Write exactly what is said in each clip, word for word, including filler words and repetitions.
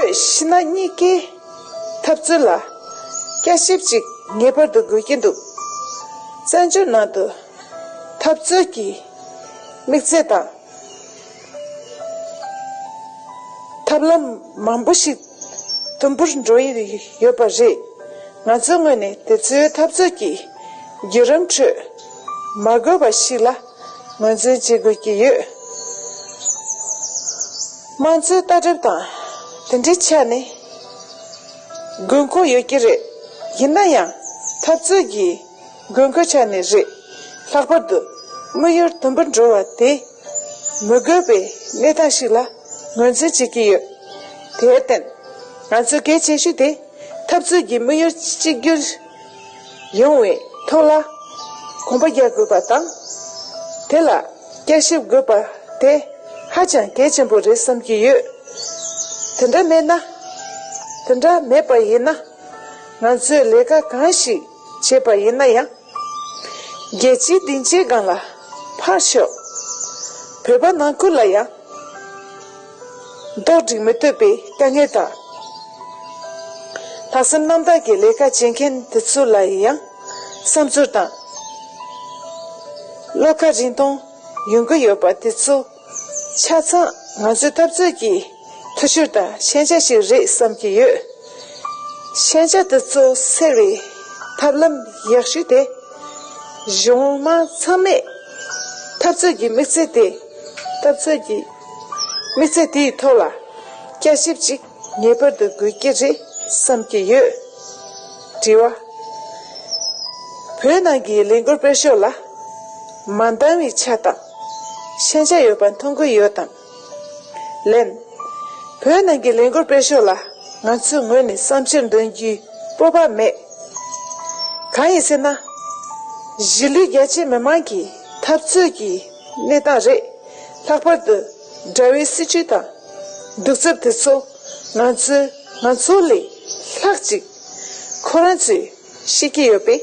ཕྱི་ནང་གཉིས་ཀའི་འཐབ་རྩོད་ལ་བསྐྱར་ཞིབ་ཅིག་ངེས་པར་དུ་དགོས་ཀྱི་འདུག། བཙན་བྱོལ་ནང་དུ་འཐབ་རྩོད་ཀྱི་དམིགས་ཚད་དང་ཐབས་ལམ་མང་པོ་ཞིག་དུམ་བུར་འགྲོ་ཡི་ཡོད་པ་རེད། ང་ཚོའི་ངོས་ནས་དེ་ཚོའི་འཐབ་རྩོད་ཀྱི་བརྒྱུད་རིམ་ཁྲོད་མ་དགོས་པ་ཞིག་ལ་ངོས་འཛིན་བྱེད་དགོས་ཀྱི་ཡོད། དམངས་གཙོའི་ལྟ་གྲུབ་དང་དེ་འདྲའི་ཆ་ནས་དགོས་མཁོ་ཡོད་ཀྱི་རེད། ཡིན་ན་ཡང་འཐབ་རྩོད་ཀྱི་དགོས་མཁོའི་ཆ་ནས་རེད། ལྷག་པར་དུ་དམིགས་ཡུལ་དུམ་བུར་འགྲོ་བ་དེ་མི་དགོས་པའི་གནས་སྟངས་ཤིག་ལ་ངོས་འཛིན་བྱེད་ཀྱི་ཡོད། དེར་བརྟེན་ང་ཚོས་གལ་ཆེ་ཤོས་དེ་འཐབ་རྩོད་ཀྱི་དམིགས་ཡུལ་གཅིག་གྱུར་ཡོང་བའི་ཐོག་ལ་གོམ་པ་རྒྱག་དགོས་པ་དང་། དེ་ལ་བསྐྱར་ཞིབ་དགོས་པ་དེ་ཧ་ཅང་གལ་ཆེན་པོ་རེད་བསམ་གྱི་ཡོད། དེ་འདྲ་མེད་ན། དེ་འདྲ་མེད་པ་ཡིན་ན། ང་ཚོས་ལས་ཀ་གང་ཞིག་བྱས་པ་ཡིན་ན་ཡང་། རྒྱལ་སྤྱིའི་སྡིངས་ཆའི་སྒང་ལ་ཕར་ཞོག་བོད་པ་ནང་ཁུལ་ལ་ཡང་རྡོག་སྒྲིག་མི་ཐུབ་པའི་དཀའ་ངལ་དང་། ལྷག་བསམ་རྣམ་དག་གི་ལས་ཀ་བྱེད་མཁན་དེ་ཚོ་ལ་ཡང་བསམ་ཚུལ་དང་བློ་ཁ་རིང་ཐུང་ཡོང་གི་ཡོད་པ་དེ་ཚོ་ཆ་ཚང་ང་ཚོའི་འཐབ་རྩོད་ཀྱི་འཐུས་ཤོར་དང་ཞན་ཆ་ཞིག་རེད་བསམ་གྱི་ཡོད། ཞན་ཆ་དེ་ཚོ་སེལ་བའི་ཐབས་ལམ་ཡག་ཤོས་དེ། གཞུང་མང་ཚང་མས་འཐབ་རྩོད་ཀྱི་དམིགས་ཚད་དེ། འཐབ་རྩོད་ཀྱི་དམིགས་ཚད་དེའི་ཐོག་ལ་བསྐྱར་ཞིབ་ཅིག་ངེས་པར་དུ་དགོས་ཀྱི་རེད་བསམ་གྱི་ཡོད། དྲི་བ། བོད་ནང་གི་ལས་འགུལ་སྤེལ་ཕྱོགས་ལ་མ་འདང་བའི་ཆ་དང་ཞན་ཆ་ཡོད་པ་མཐོང་གི་ཡོད་དམ། ལན། བོད་ནང་གི་ལས་འགུལ་སྤེལ་ཕྱོགས་ལ་ང་ཚོའི་ངོས་ནས་བསམ་འཆར་འདོན་རྒྱུའི་སྤོབས་པ་མེད། གང་ཡིན་ཟེར་ན། གཞིས་ལུས་རྒྱ་ཆེ་མི་མང་གི་འཐབ་རྩོད་ཀྱི་གནས་སྟངས་རེད། ལྷག་པར་དུ་དགྲ་བོའི་སྲིད་བྱུས་དང་གདུག་རྩུབ་དེ་ཚོ་ང་ཚོས་ང་ཚོ་ལས་ལྷག་ཅིག་ཁོ་རང་ཚོས་ཤེས་ཀྱི་ཡོད་པས།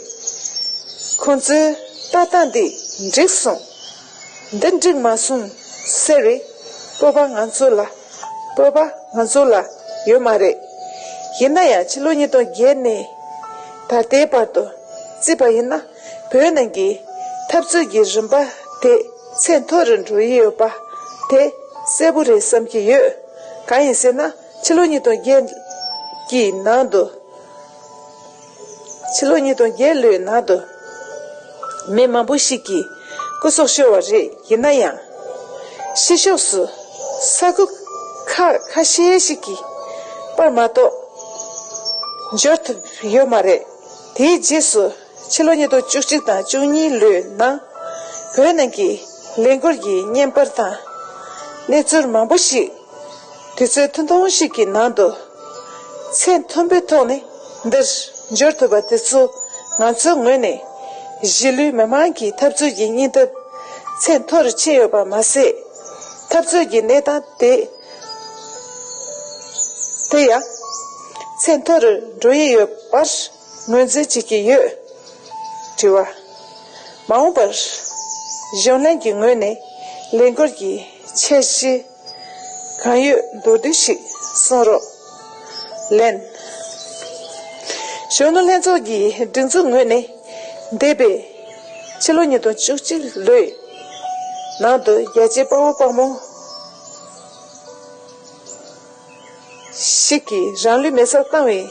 ཁོང་ཚོའི་ལྟ་སྟངས་འདི་འགྲིག་སོང་། འདི་འགྲིག་མ་སོང་ཟེར་བའི་སྤོབས་པ་ང་ཚོ་ལ། སྤོབས་པ་ང་ཚོ་ལ་ཡོད་མ་རེད། ཡིན་ན་ཡང་ཕྱི་ལོ་ཉིས་སྟོང་བརྒྱད་ནས་ད་ལྟའི་བར་དུ་བརྩིས་པ་ཡིན་ན། བོད་ནང་གི་འཐབ་རྩོད་ཀྱི་རིམ་པ་དེ་ཚད་མཐོ་རུ་འགྲོ་ཡི་ཡོད་པ་དེ་གསལ་པོ་རེད་བསམ་གྱི་ཡོད། གང་ཡིན་ཟེར་ན། ཕྱི་ལོ་ཉིས་སྟོང་བརྒྱད་ཀྱི་ནང་དུ། ཕྱི་ལོ་ཉིས་སྟོང་བརྒྱད་ལོའི་ནང་དུ་མི་མང་པོ་ཞིག་གིས་སྐུ་སྲོག་ཤོར་བ་རེད། ཡིན་ན་ཡང་ཕྱི་ཕྱོགས་སུ་ས་ཁུལ་ཁག་ཁ་ཤས་ཤིག་གི་པར་མ་གཏོགས་འབྱོར་ཐུབ་ཡོད་མ་རེད། དེའི་རྗེས་སུ་ཕྱི་ལོ་ཉིས་སྟོང་བཅུ་གཅིག་དང་བཅུ་གཉིས་ལོའི་ནང་བོད་ནང་གི་ལས་འགུལ་གྱི་བརྙན་པར་དང་གནས་ཚུལ་མང་པོ་ཞིག་དུས་ཚོད་ཐུང་ཐུང་ཞིག་གི་ནང་དུ་ཚད་མཐོན་པོའི་ཐོག་ནས་འདིར་འབྱོར་ཐུབ་པ་དེ་ཚོ་ང་ཚོའི་ངོས་ནས་གཞིས་ལུས་མི་མང་གི་འཐབ་རྩོད་ཀྱི་སྙིང་སྟོབས་ཚད་མཐོ་རུ་ཕྱིན་ཡོད་པ་མ་ཟད། འཐབ་རྩོད་ཀྱི་གནས་སྟངས་དེ་དེ་ཡང་ཚད་མཐོ་རུ་འགྲོ་ཡི་ཡོད་པར་ངོས་འཛིན་བྱེད་ཀྱི་ཡོད། དྲི་བ། མ་འོངས་པར་གཞོན་ལྷན་གྱི་ངོས་ནས་ལས་འགུལ་གྱི་འཆར་གཞི་གང་ཡོད་མདོར་བསྡུས་ཤིག་གསུང་རོགས། ལན། གཞོན་ནུ་ལྷན་ཚོགས་ཀྱི་སྒྲིག་འཛུགས་ངོས་ནས་འདས་པའི་ཕྱི་ལོ་ཉིས་སྟོང་བཅུ་གཅིག་ལོའི་ནང་དུ་རྒྱ་ཆེའི་དཔའ་བོ་དཔའ་མོ་ཞིག་གིས་རང་ལུས་མེར་སྲེག་བཏང་བའི་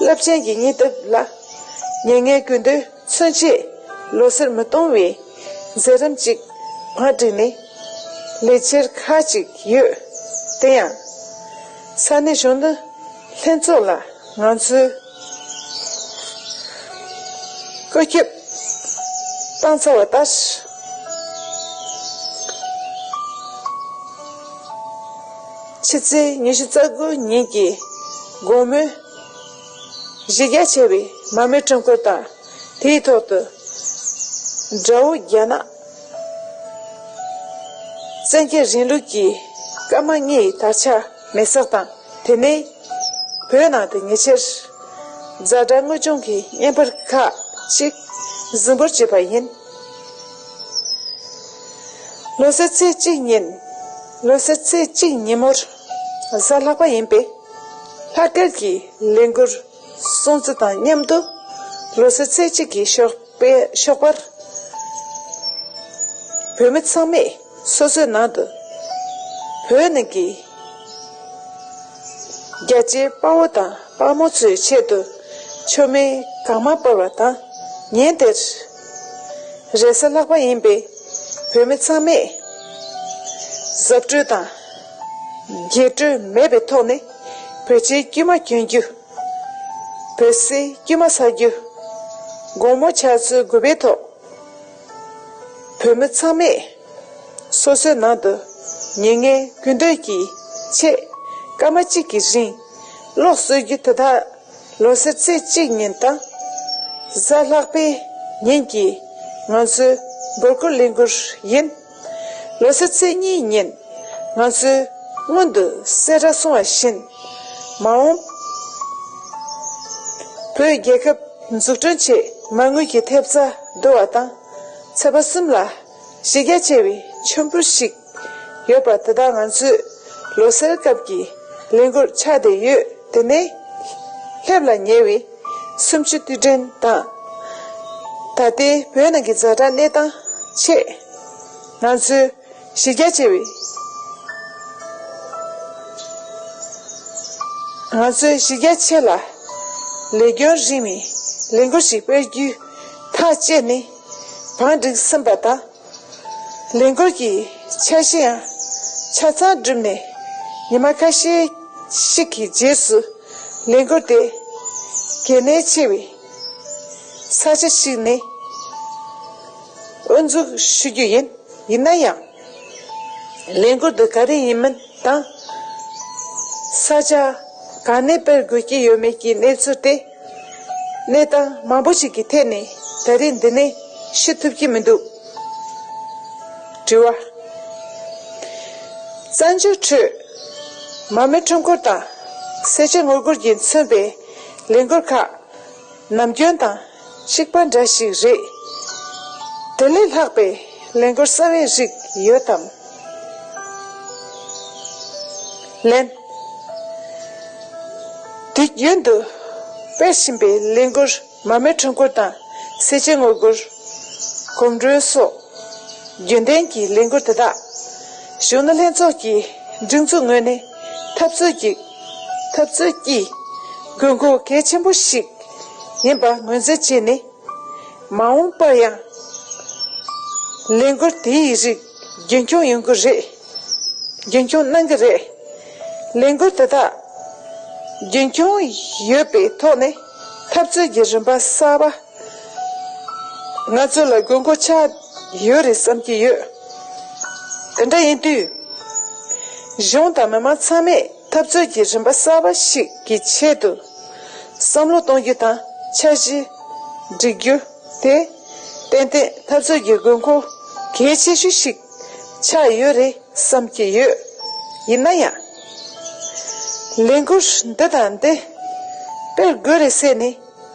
རླབས་ཆེན་གྱི་སྙིང་སྟོབས་ལ་མྱ་ངན་གུས་འདུད་མཚོན་ཆེད་ལོ་སར་མི་གཏོང་བའི་མཛད་རིམ་ཅིག་མ་བསྒྲིགས་ནས་ལས་འཆར་ཁག་ཅིག་ཡོད། དེ་ཡང་ས་གནས་གཞོན་ནུ་ལྷན་ཚོགས་ལ་ང་ཚོས་བཀོད་ཁྱབ་བཏང་ཚར་བ་ལྟར། ཕྱི་ཚེས་ཉི་ཤུ་རྩ་དགུ་ཉིན་གྱི་དགོང་མོའི་གཞི་རྒྱ་ཆེ་བའི་མར་མེ་ཁྲོམ་སྐོར་དང་། དེའི་ཐོག་ཏུ་དགྲ་བོ་རྒྱ་ནག་བཙན་རྒྱལ་རིང་ལུགས་ཀྱི་སྐར་མ་ལྔའི་དར་ཆ་མེ་སྲེག་དང་། དེ་ནས་བོད་ནང་དུ་ཉེ་ཆར་ཛ་དྲག་དངོས་བྱུང་གི་བརྙན་པར་ཁག་ཅིག་གཟིགས་འབུལ་བྱས་པ་ཡིན། ལོ་གསར་ཚེས་གཅིག་ཉིན། ལོ་གསར་ཚེས་གཅིག་ཉིན་མོར་གཟའ་ལྷག་པ་ཡིན་པས། ལྷག་དཀར་གྱི་ལས་འགུལ་སྲུང་བརྩི་དང་མཉམ་དུ་ལོ་གསར་ཚེས་གཅིག་གི་ཞོགས་པའི་ཞོགས་པར་བོད་མི་ཚང་མས་སོ་སོའི་ནང་དུ་བོད་ནང་གི་རྒྱ་ཆེའི་དཔའ་བོ་དང་དཔའ་མོ་ཚོའི་ཆེད་དུ་མཆོད་མེ་གང་མང་སྤར་བ་དང་། ཉིན་དེར་རེས་གཟའ་ལྷག་པ་ཡིན་པས་བོད་མི་ཚང་མས་གཟབ་སྤྲོས་དང་རྒྱས་སྤྲོས་མེད་པའི་ཐོག་ནས་བོད་ཆས་དཀྱུས་མ་གྱོན་རྒྱུ། བོད་ཟས་དཀྱུས་མ་ཟ་རྒྱུ། དགོང་མོ་ཆུ་ཚོད་དགུ་པའི་ཐོག་བོད་མི་ཚང་མས་སོ་སོའི་ནང་དུ་མྱ་ངན་གུས་འདུད་ཀྱི་ཆེད་སྐར་མ་གཅིག་གི་རིང་གློག་གསོག་རྒྱུ་དེ་དག་ལོ་གསར་ཚེས་གཅིག་ཉིན་དང་གཟའ་ལྷག་པའི་ཉིན་གྱི་ང་ཚོའི་འབོད་སྐུལ་ལས་འགུལ་ཡིན། ལོ་གསར་ཚེས་གཉིས་ཉིན་ང་ཚོས་སྔོན་དུ་གསལ་བསྒྲགས་སོང་བ་བཞིན་མ་འོངས་བོད་རྒྱལ་ཁབ་འཛུགས་སྐྲུན་ཆེད་མ་དངུལ་གྱི་ཐེབས་རྩ་བསྡུ་བ་དང་ཚེས་པ་གསུམ་ལ་གཞི་རྒྱ་ཆེ་བའི་མཆོད་འབུལ་ཞིག་ཡོད་པ་དེ་དག་ང་ཚོས་ལོ་གསར་སྐབས་ཀྱི་ལས་འགུལ་ཆགས་བསྡད་ཡོད། དེ་ནས་སླེབས་ལ་ཉེ་བའི་གསུམ་བཅུ་དུས་དྲན་དང་ད་ལྟའི་བོད་ནང་གི་ཛ་དྲག་གནས་སྟངས་ཆེད་ང་ཚོས་གཞི་རྒྱ་ཆེ་བའི་ང་ཚོས་གཞི་རྒྱ་ཆེ་ལ་ལས་སྐྱོན་རིང་མིན་ལས་འགུལ་ཞིག་སྤེལ་རྒྱུའི་ཐག་བཅད་ནས་བང་བསྒྲིགས་ཟིན་པ་དང་། ལས་འགུལ་གྱི་འཆར་གཞི་ཡང་ཆ་ཚང་བསྒྲུབས་ནས་ཉི་མ་ཁ་ཤས་ཤིག་གི་རྗེས་སུ་ལས་འགུལ་དེ་གལ་གནད་ཆེ་བའི་ས་ཆ་ཞིག་ནས་དབུ་འཛུགས་ཞུ་རྒྱུ་ཡིན། ཡིན་ན་ཡང་ལས་འགུལ་འདི་ག་རེ་ཡིན་མིན་དང་ས་ཆ་གང་ནས་སྤེལ་དགོས་ཀྱི་ཡོད་མེད་ཀྱི་གནས་ཚུལ་དེ་གནས་སྟངས་མང་པོ་ཞིག་གི་ཐད་ནས་ད་རེས་འདི་ནས་ཤེས་ཐུབ་ཀྱི་མི་འདུག་དྲི་བ། བཙན་བྱོལ་ཁྲོད་མར་མེ་ཁྲོམ་སྐོར་དང་སེར་བྱེས་ངོ་རྒོལ་གྱིས་མཚོན་པའི་ལས་འགུལ་ཁག་ནམ་རྒྱུན་དང་གཅིག་པ་འདྲ་ཞིག་རེད། དེ་ལས་ལྷག་པའི་ལས་འགུལ་གསར་བའི་རིགས་ཡོད་དམ། ལན། དུས་རྒྱུན་དུ་སྤེལ་བཞིན་པའི་ལས་འགུལ་མར་མེ་ཁྲོམ་སྐོར་དང་སེར་བྱེས་ངོ་རྒོལ། གོམ་བགྲོད་སོགས་རྒྱུན་ལྡན་གྱི་ལས་འགུལ་དེ་དག་གཞོན་ནུ་ལྷན་ཚོགས་ཀྱི་སྒྲིག་འཛུགས་ངོས་ནས་འཐབ་རྩོད་ཀྱི་འཐབ་རྩོད་ཀྱི་དགོས་མཁོ་གལ་ཆེན་པོ་ཞིག་ཡིན་པ་ངོས་འཛིན་བྱས་ནས། མ་འོངས་པར་ཡང་ལས་འགུལ་དེའི་རིགས་རྒྱུན་འཁྱོངས་ཡོང་གི་རེད། རྒྱུན་འཁྱོངས་གནང་གི་རེད། ལས་འགུལ་དེ་དག་རྒྱུན་འཁྱོངས་ཡོད་པའི་ཐོག་ནས་འཐབ་རྩོད་ཀྱི་རིམ་པ་གསར་པ་ང་ཚོ་ལ་དགོས་མཁོ་ཆགས་ཡོད་རེད་བསམ་གྱི་ཡོད། དེ་འདྲ་ཡིན་དུས། གཞུང་དང་མི་མང་ཚང་མས་འཐབ་རྩོད་ཀྱི་རིམ་པ་གསར་པ་ཞིག་གི་ཆེད་དུ་བསམ་བློ་གཏོང་རྒྱུ་དང་འཆར་གཞི་སྒྲིག་རྒྱུ་དེ་ཏན་ཏན་འཐབ་རྩོད་ཀྱི་དགོས་མཁོ་གལ་ཆེ་ཤོས་ཤིག་ཆགས་ཡོད་རེད་བསམ་གྱི་ཡོད། ཡིན་ན་ཡང་། ལས་འགུལ་འདི་དང་འདི་སྤེལ་དགོས་རེད་ཟེར་ནས་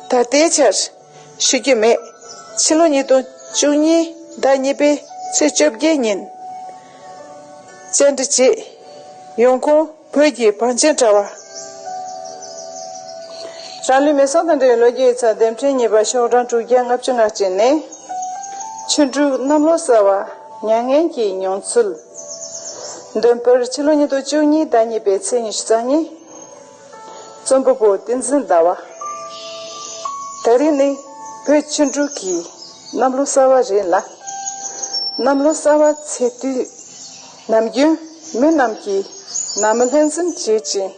ད་ལྟའི་ཆར་ཞུ་རྒྱུ་མེད། ཕྱི་ལོ་ཉིས་སྟོང་བཅུ་གཉིས་ཟླ་གཉིས་པའི་ཚེས་བཅོ་བརྒྱད་ཉིན་བཅར་འདྲི་བྱེད་ཡོང་ཁུངས། བོད་ཀྱི་བང་ཆེན་དྲ་བ། རང་ལུས་མེ་སྲེག་དང་འབྲེལ་བའི་ལོ་རྒྱུས་ཡིག་ཚགས་འདེམས་ཐོན་གཉིས་པ་ཤོག་གྲངས་དྲུག་བརྒྱ་ལྔ་བཅུ་ང་གཅིག་ནས། ཆུ་འབྲུག་གནམ་ལོ་གསར་བ་མྱ་ངན་གྱི་མྱོང་ཚུལ། འདོན་པར་ཕྱི་ལོ་ཉིས་སྟོང་བཅུ་གཉིས་ཟླ་གཉིས་པའི་ཚེས་ཉི་ཤུ་རྩ་གཉིས། རྩོམ་པ་པོ་བསྟན་འཛིན་ཟླ་བ། ད་རེས་ནི་བོད་ཆུ་འབྲུག་གི་གནམ་ལོ་གསར་བ་རེད་ལ། གནམ་ལོ་གསར་བ་ཚེས་དུས། ནམ་རྒྱུན་མི་རྣམས་ཀྱིས་ནང་མི་ལྷན་འཛོམས་བྱེད་ཅིང་།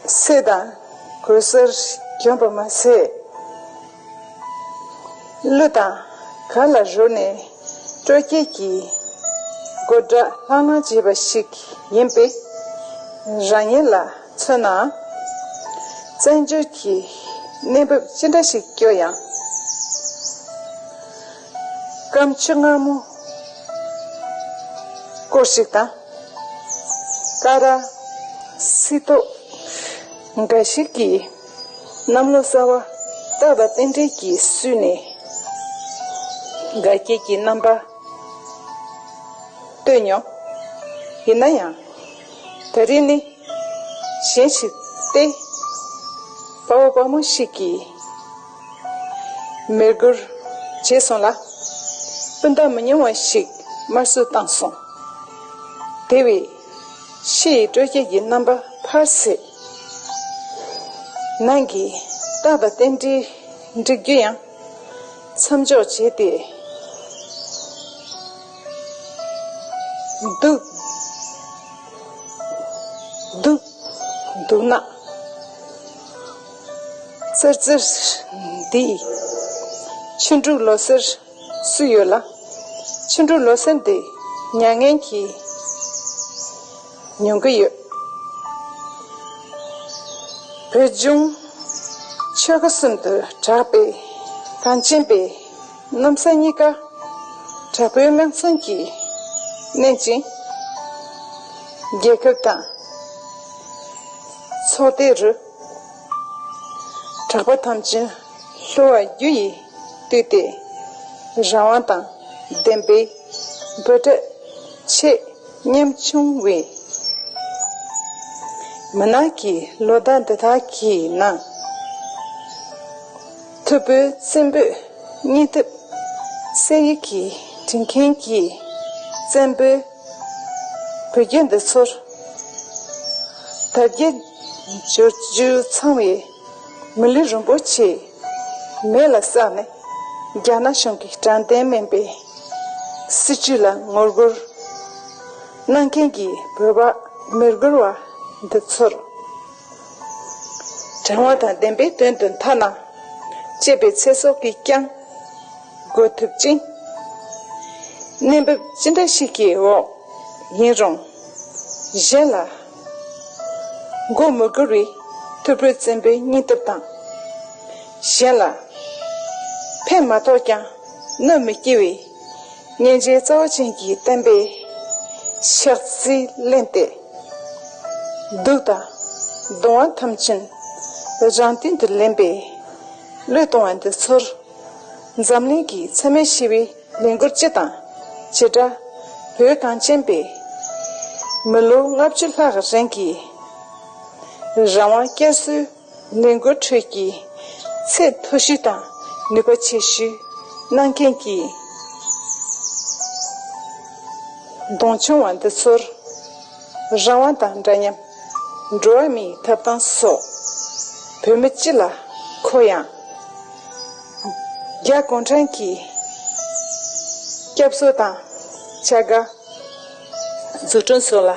གསེར་དང་གོས་གསར་གྱོན་པ་མ་ཟད། གླུ་དང་གར་ལ་རོལ་ནས་སྤྲོ་སྐྱིད་ཀྱི་དགོད་སྒྲ་ལྷང་ལྷང་བྱེད་པ་ཞིག་ཡིན་པས། རང་ཉིད་ལ་མཚོན་ན། བཙན་བྱོལ་གྱི་གནས་བབ་ཅི་འདྲ་ཞིག་སྐྱོ་ཡང་། སྐམ་ཆུ་མངར་མོ་སྐོར་ཞིག་དང་། ཀ་ར་སིལ་ཏོག་འགའ་ཞིག་གིས་གནམ་ལོ་གསར་བ་རྟག་པ་རྟེན་འབྲེལ་གྱིས་བསུས་ནས་དགའ་སྐྱིད་ཀྱི་རྣམ་པ་སྟོན་མྱོང་། ཡིན་ན་ཡང་། ད་རེས་ནི། གཞན་ཞིག་སྟེ། དཔའ་བོ་དཔའ་མོ་ཞིག་གིས་མི་རྒོལ་བྱས་སོང་ལ། སྤུན་ཟླ་མི་ཉུང་བ་ཞིག་དམར་གསོད་བཏང་སོང་། དེ་བས་ཕྱི་ཡི་དཀྲོལ་རྒྱག་གི་རྣམ་པ་ཕར་ཟད། ནང་གི་རྟགས་དང་རྟེན་འབྲེལ་འགྲིག་རྒྱུ་ཡང་མཚམས་འཇོག་བྱས་ཏེ། སྡུག་སྡུག་སྡུག་ན། ཙིར་ཙིར་འདི་ཆུ་འབྲུག་ལོ་སར་སུ་ཡོད་ལ། ཆུ་འབྲུག་ལོ་སར་འདི་མྱ་ངན་གྱིས་མྱོང་གི་ཡོད། བོད་ལྗོངས་ཆོལ་ཁ་གསུམ་དུ་གྲགས་པའི་གངས་ཅན་པའི་གནམ་ས་གཉིས་ཀ་དྲག་པོའི་དམག་མཚོན་གྱིས་མནན་ཅིང་། རྒྱལ་ཁབ་དང་ཚོགས་སྡེ་རུ་གྲགས་པ་ཐམས་ཅད་ལྷུང་བ་རྒྱུ་ཡིས་བཏུད་དེ། རང་དབང་དང་བདེན་པའི་འབོད་སྒྲ་ཆེས་ཉམ་ཆུང་བའི་མུན་ནག་གི་ལོ་ཟླ་འདི་དག་གི་ནང་། ཐུ་བྷོད་བཙན་པོའི་སྙིང་སྟོབས་གསེར་གཡུ་གིས་བྲིས་མཁན་གྱི་བཙན་པོའི་བོད་རྒྱལ་འདི་ཚོར་དར་རྒྱས་འབྱོར་རྒྱུ་ཚང་བའི་མི་ལུས་རིན་པོ་ཆེ་མེ་ལ་བསྲེགས་ནས། རྒྱ་ནག་གཞུང་གི་དྲང་བདེན་མིན་པའི་སྲིད་ཇུས་ལ་ངོ་རྒོལ་གནང་མཁན་གྱི་བོད་པ་མི་རྒོལ་བ་འདི་ཚོར། དྲང་བ་དང་བདེན་པའི་དོན་དུ་མཐའ་ན་གཅེས་པའི་ཚེ་སྲོག་གིས་ཀྱང་དགོས་ཐུབ་ཅིང་། གནས་བབ་ཅི་འདྲ་ཞིག་གི་འོག་ཡིན་རུང་། གཞན་ལ་མགོ་མི་སྒུར་བའི་ཐུ་བྷོད་བཙན་པོའི་སྙིང་སྟོབས་དང་། གཞན་ལ་ཕན་མ་ཐོགས་ཀྱང་གནོད་མི་སྐྱེལ་བའི་སྙིང་རྗེ་རྩ་བ་ཅན་གྱི་བསྟན་པའི་ཕྱག་རྩལ་བླངས་ཏེ། སྡུག་དང་གདུང་བ་ཐམས་ཅད་རང་དོན་དུ་ལེན་པའི་བློས་གཏོང་བ་འདི་ཚོར། འཛམ་གླིང་གི་འཚེ་མེད་ཞི་བའི་ལས་འགུལ་སྤྱི་དང་། བྱེ་བྲག་བོད་གངས་ཅན་པའི་མི་ལོ་ལྔ་བཅུ་ལྷག་རིང་གི་རང་དབང་བསྐྱར་གསོའི་ལས་འགུལ་ཁྲོད་ཀྱི་ཚད་མཐོ་ཤོས་དང་ནུས་པ་ཆེ་ཤོས་གནང་མཁན་གྱི་གདོང་མཆོང་བ་འདི་ཚོར། རང་དབང་དང་འདྲ་མཉམ། འགྲོ་བ་མིའི་ཐོབ་ཐང་སོགས་བོད་མི་སྤྱི་ལ་མཁོ་ཡང་། རྒྱ་གུང་ཁྲན་གྱི་སྐྱབས་གསོ་དང་བྱ་དགའ་འཛུགས་སྐྲུན་སོགས་ལ་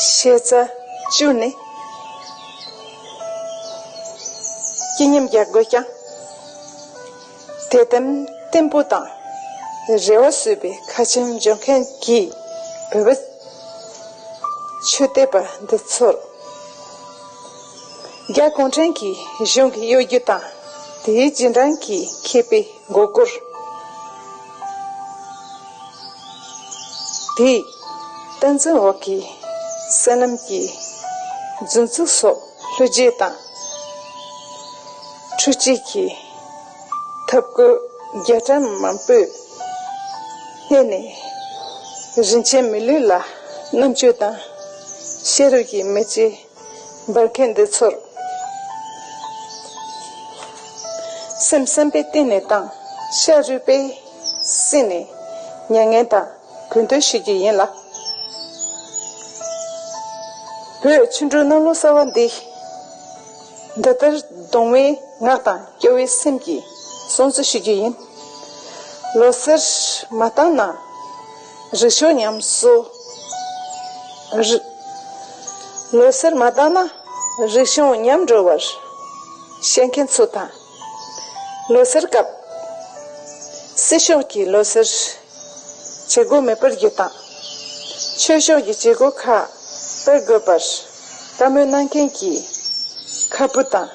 ཤེས་རྩ་བཅུག་ནས་སྐྱིད་ཉམས་རྒྱག་དགོས་ཀྱང་། དད་དམ་བརྟན་པོ་དང་རེ་བ་གསོས་པའི་ཁ་ཆེམས་འཇོག་མཁན་གྱི་བོད་པ་ཆོས་དད་པ་འདི་ཚོར། རྒྱ་གུང་ཁྲན་གྱི་གཞུང་གི་གཡོ་སྒྱུ་དང་དེའི་རྗེས་འབྲང་གི་མཁས་པའི་མགོ་སྐོར། དེའི་སྟངས་འཛིན་འོག་གི་སྲིད་ལམ་གྱི་རྫུན་ཚུགས་སོགས་བསླུ་བྱེད་དང་འཁྲུལ་བྱེད་ཀྱི་ཐབས་བཀོད་རྒྱ་གྲམ་མང་པོས་བསྣན་ནས། རིན་ཆེན་མི་ལུས་ལ་རྣམ་དཔྱོད་དང་ཤེས་རབ་ཀྱི་མེ་ལྕེ་འབར་མཁན་འདི་ཚོར། སེམས་བསམ་པའི་གཏིང་ནས་དང་ཤ་རུས་པའི་གསེང་ནས་མྱ་ངན་དང་གུས་འདུད་ཞུ་རྒྱུ་ཡིན་ལ། བོད་ཆུ་འབྲུག་གནམ་ལོ་གསར་བ་འདི། འདི་ལྟར་གདུང་བའི་ངག་དང་སྐྱོ་བའི་སེམས་ཀྱིས་སྲུང་བརྩི་ཞུ་རྒྱུ་ཡིན། ལོ་གསར་མ་བཏང་ན་རིག་གཞུང་ཉམས་གསོ། རི། ལོ་གསར་མ་བཏང་ན་རིག་གཞུང་ཉམས་འགྲོ་བར་བཤད་མཁན་ཚོ་དང་། ལོ་གསར་སྐབས་སྲིད་ཕྱོགས་ཀྱི་ལོ་གསར་བྱེད་སྒོ་མི་སྤེལ་རྒྱུ་དང་། ཆོས་ཕྱོགས་ཀྱི་བྱེད་སྒོ་ཁག་སྤེལ་དགོས་པར་བཀའ་མོལ་གནང་མཁན་གྱི་ཁ་བུ་དང་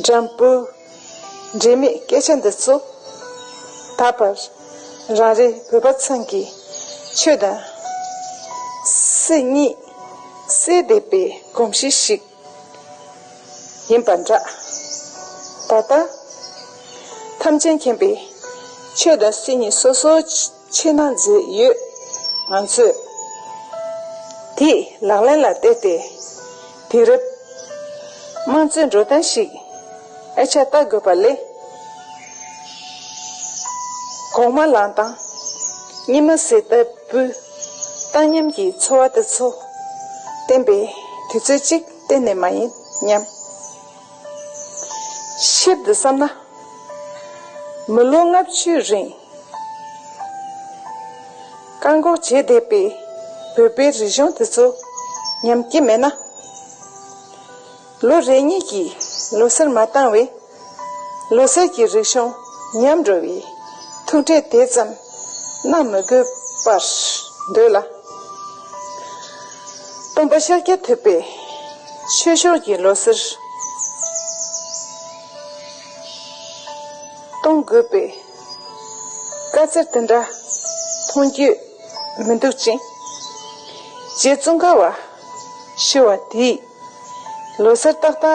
འགྲམ་བུ་འབྲེལ་མེད་སྐད་ཆ་འདི་ཚོ་ད་བར་རང་རེ་བོད་པ་ཚང་གི་ཆོས་དང་སྲིད་གཉིས་བསྲེས་བསྡད་པའི་གོམས་གཤིས་ཤིག་ཡིན་པ་འདྲ། ད་ལྟ་ཐམས་ཅད་མཁྱེན་པའི་ཆོས་དང་སྲིད་གཉིས་སོ་སོའི་ཆོས་ནང་འཛུལ་ཡོད། ང་ཚོས་ དེ་ལག་ལེན་ལ་བསྟར་ཏེ། དུས་རབས་དམངས་གཙོའི་འགྲོ་སྟངས་ཤིག་ཨེ་ཆ་ལྟ་དགོས་པ་ལས། གོང་མ་ལགས་དང་། ཉི་མ་ཟེར་ལྟ་བུའི་བཏང་སྙོམས་ཀྱི་འཚོ་བ་དེ་ཚོ་བསྟན་པའི་དུས་ཚོད་ཅིག་གཏན་ནས་མ་ཡིན་སྙམ། ཞིབ་ཏུ་བསམ་ན། མི་ལོ་ལྔ་བཅུའི་རིང་བཀག་འགོག་བྱས་བསྡད་པའི་བོད་པའི་རིག་གཞུང་དེ་ཚོ་ཉམས་ཀྱི་མེད་ན། ལོ་རེ་གཉིས་ཀྱི་ལོ་གསར་མ་བཏང་བས། ལོ་གསར་གྱི་རིག་གཞུང་ཉམས་འགྲོ་བའི་ཐུགས་ཁྲལ་དེ་ཙམ་གནང་མི་དགོས་པར་འདོད་ལ། སྟོན་པ་ཤཱཀྱ་ཐུབ་པའི་ཆོས་ཕྱོགས་ཀྱི་ལོ་གསར་གཏོང་དགོས་པའི་བཀའ་སྩལ་དེ་འདྲ་མཐོང་རྒྱུ་མི་འདུག་ཅིང་། རྗེ་ཙོང་ཁ་པ་ཞུ་བ་དེས། ལོ་གསར་ཏག་ཏག་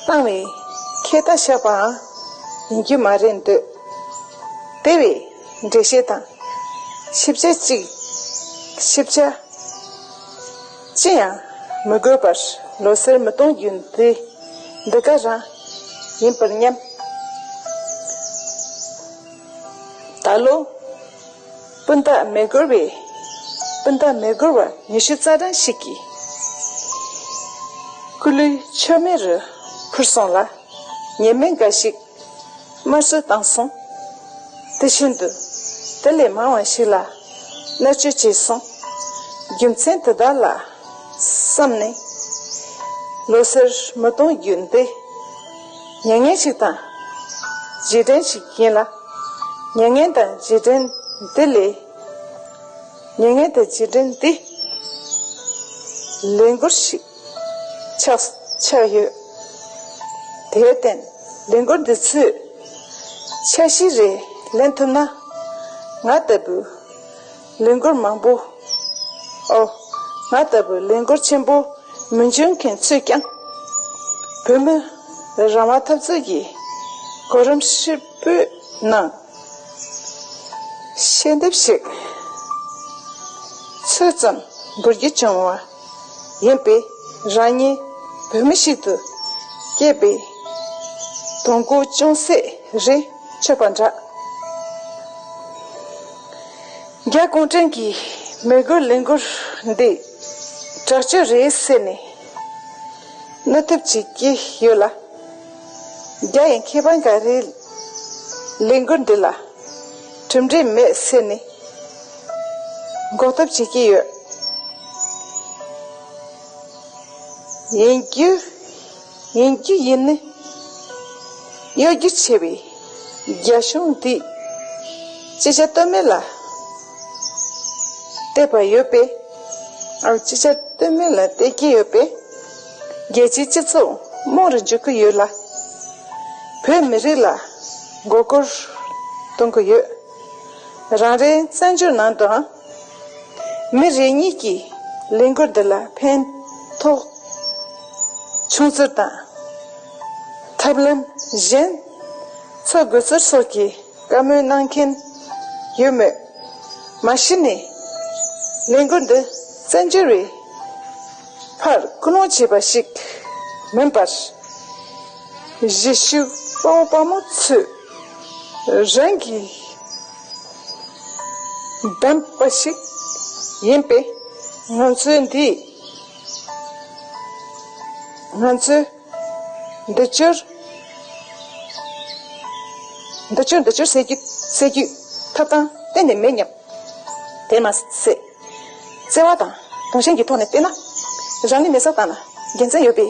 བཏང་བའི་ཁེ་ད་བཞག་པའང་ཡིན་རྒྱུ་མ་རེད་འདོད། དེ་བས་འགྲེལ་བཤད་དང་ཞིབ་ཆ་གཅིག་ཞིབ་ཆ་ཅི་ཡང་མི་དགོས་པར་ལོ་གསར་མི་གཏོང་རྒྱུ་འདི་འདི་ག་རང་ཡིན་པར་སྙམ། ད་ལོ། སྤུན་ཟླ་མི་སྒེར་བའི། སྤུན་ཟླ་མི་སྒེར་བ་ཉི་ཤུ་རྩ་གྲངས་ཤིག་གིས། སྐུ་ལུས་མཆོད་མེ་རུ་ཕུལ་སོང་ལ། ཉེས་མེད་འགའ་ཞིག་དམར་གསོད་བཏང་སོང་། དེ་བཞིན་དུ། དེ་ལས་མང་བ་ཞིག་ལ་མནར་གཅོད་བྱས་སོང་། རྒྱུ་མཚན་དེ་དག་ལ་བསམ་ནས། ལོ་གསར་མི་གཏོང་རྒྱུ་འདི། མྱ་ངན་ཞིག་དང་རྗེས་དྲན་ཞིག་ཡིན་ལ། མྱ་ངན་དང་རྗེས་དྲན་འདི་ལས། མྱ་ངན་དང་རྗེས་དྲན་འདི། ལས་འགུལ་ཞིག་ཆགས་ཆགས་ཡོད། དེར་བརྟེན་ལས་འགུལ་འདི་ཚོས་འཆར་གཞི་རེ་ལེན་ཐུབ་ན། ང་ལྟ་བུ་ལས་འགུལ་མང་པོ། ཨོ། ང་ལྟ་བུ་ལས་འགུལ་ཆེན་པོ་མི་འབྱུང་མཁན་ཚོས་ཀྱང་། བོད་མི་རང་དབང་འཐབ་རྩོད་ཀྱི་གོ་རིམ་ཧྲིལ་པོའི་ནང་ཤེས་འདེབས་ཤིག་ཚོད་ཙམ་འབུལ་རྒྱུ་བྱུང་བ་ཡིན་པས། རང་ཉིད་བོད་མི་ཞིག་ཏུ་སྐྱེས་པའི་དོན་གོ་ཅུང་ཟད་རེ་ཆོད་པ་འདྲ། རྒྱ་གུང་ཁྲན་གྱིས་མི་དགོས་ལས་འགུལ་འདི་དྲག་སྤྱོད་རེད་ཟེར་ནས་གནོད་ཐབས་བྱེད་ཀྱི་ཡོད་ལ། རྒྱ་ཡི་མཁས་པ་འགའ་རེས་ལས་འགུལ་འདི་ལ་གྲུབ་འབྲས་མེད་ཟེར་ནས་འགོག་ཐབས་བྱེད་ཀྱི་ཡོད། ཡིན་རྒྱུ། ཡིན་རྒྱུ་ཡིན་ནི། གཡོ་སྒྱུ་ཆེ་བའི་རྒྱ་གཞུང་འདིས་ཅི་བྱ་གཏོལ་མེད་ལ་བལྟས་པ་ཡོད་པས། ཨ། ཅི་བྱ་གཏོལ་མེད་ལ་བལྟས་ཀྱི་ཡོད་པས། རྒྱལ་སྤྱིའི་སྤྱི་ཚོགས་རྨོངས་རུ་འཇུག་གི་ཡོད་ལ། བོད་མི་རིགས་ལ་མགོ་སྐོར་གཏོང་གི་ཡོད། རང་རེའི་བཙན་བྱོལ་ནང་དུའང་མི་རེ་གཉིས་ཀྱིས་ལས་འགུལ་འདི་ལ་ཕན་ཐོགས་བྱུང་ཚུལ་དང་། ཐབས་ལམ་གཞན་འཚོལ་དགོས་ཚུལ་སོགས་ཀྱི་བཀའ་མོལ་གནང་མཁན་ཡོད་མོད། མ་གཞི་ནས་ལས་འགུལ་འདི་བཙན་བྱོལ་བའི་ཕར་སྐུལ་སློང་བྱས་པ་ཞིག་མིན་པར། གཞིས་བཞུགས་དཔའ་བོ་དཔའ་མོ་ཚོས་རང་གིས་བདམས་པ་ཞིག་ཡིན་པས། ང་ཚོས་འདི། ང་ཚོས་འདི་ཕྱིར། འདི་ཕྱིར་འདི་ཕྱིར་ཟེར་རྒྱུ་ཟེར་རྒྱུའི་ཐབས་སྟངས་གཏན་ནས་མེད་སྙམ། དེ་མ་ཟད། བརྩེ་བ་དང་དུང་ཞེན་གྱི་ཐོག་ནས་བལྟས་ན། རང་ལུས་མེར་སྲེག་བཏང་ན་དགེ་མཚན་ཡོད་པའི་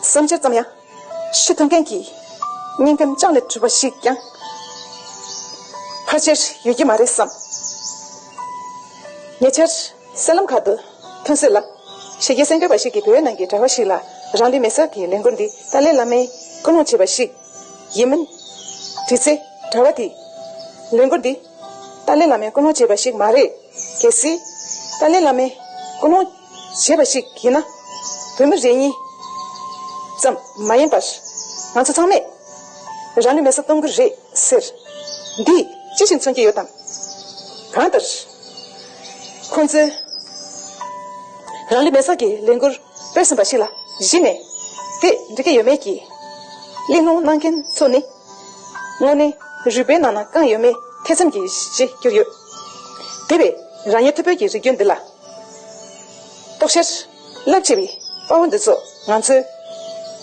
བསམ་འཆར་ཙམ་ཡང་ཞུ་ཐུབ་མཁན་གྱི་སྙིང་ཁམས་བཅངས་ནས་གྲུབ་པ་ཞིག་ཀྱང་ཕལ་ཆེར་ཡོད་ཀྱི་མ་རེད་བསམ། ཉེ་ཆར་གསར་ལམ་ཁག་ཏུ་ཐོན་གསལ་ལ། ཕྱི་རྒྱལ་གསར་འགོད་པ་ཞིག་གིས་བོད་ནང་གི་གྲྭ་པ་ཞིག་ལ་རང་ལུས་མེར་སྲེག་གི་ལས་འགུལ་འདི་ཏཱ་ལའི་བླ་མས་སྐུལ་སློང་བྱས་པ་ཞིག་ཡིན་མིན་དྲིས་ཚེ། གྲྭ་པ་དེས། ལས་འགུལ་འདི་ཏཱ་ལའི་བླ་མས་སྐུལ་སློང་བྱས་པ་ཞིག་མ་རེད། གལ་སྲིད་ཏཱ་ལའི་བླ་མས་སྐུལ་སློང་བྱས་པ་ཞིག་ཡིན་ན། བོད་མི་རེ་གཉིས་ཙམ་མ་ཡིན་པར། ང་ཚོ་ཚང་མས་རང་ལུས་མེར་སྲེག་གཏོང་གི་རེད་ཟེར། འདིས་ཅི་ཞིག་མཚོན་གྱི་ཡོད་དམ། གང་ལྟར། ཁོང་ཚོས་རང་ལུས་མེར་སྲེག་གི་ལས་འགུལ་སྤེལ་ཟིན་པ་ཞིག་ལ་གཞི་ནས་དེ་འགྲིག་གི་ཡོད་མེད་ཀྱི་གླེང་སློང་གནང་མཁན་ཚོ་ནི་དངོས་གནས་རུས་པའི་ནང་ན་བཀང་ཡོད་མེད་ཐེ་ཚོམ་གྱི་གཞི་གྱུར་ཡོད། དེ་བས་རང་ཉིད་ཐུབ་པའི་གི་རིགས་རྒྱུད་འདི་ལ་རྟོག་ཞིབ་རླབས་ཆེ་བའི་དཔའ་བོ་འདི་ཚོ་ང་ཚོས་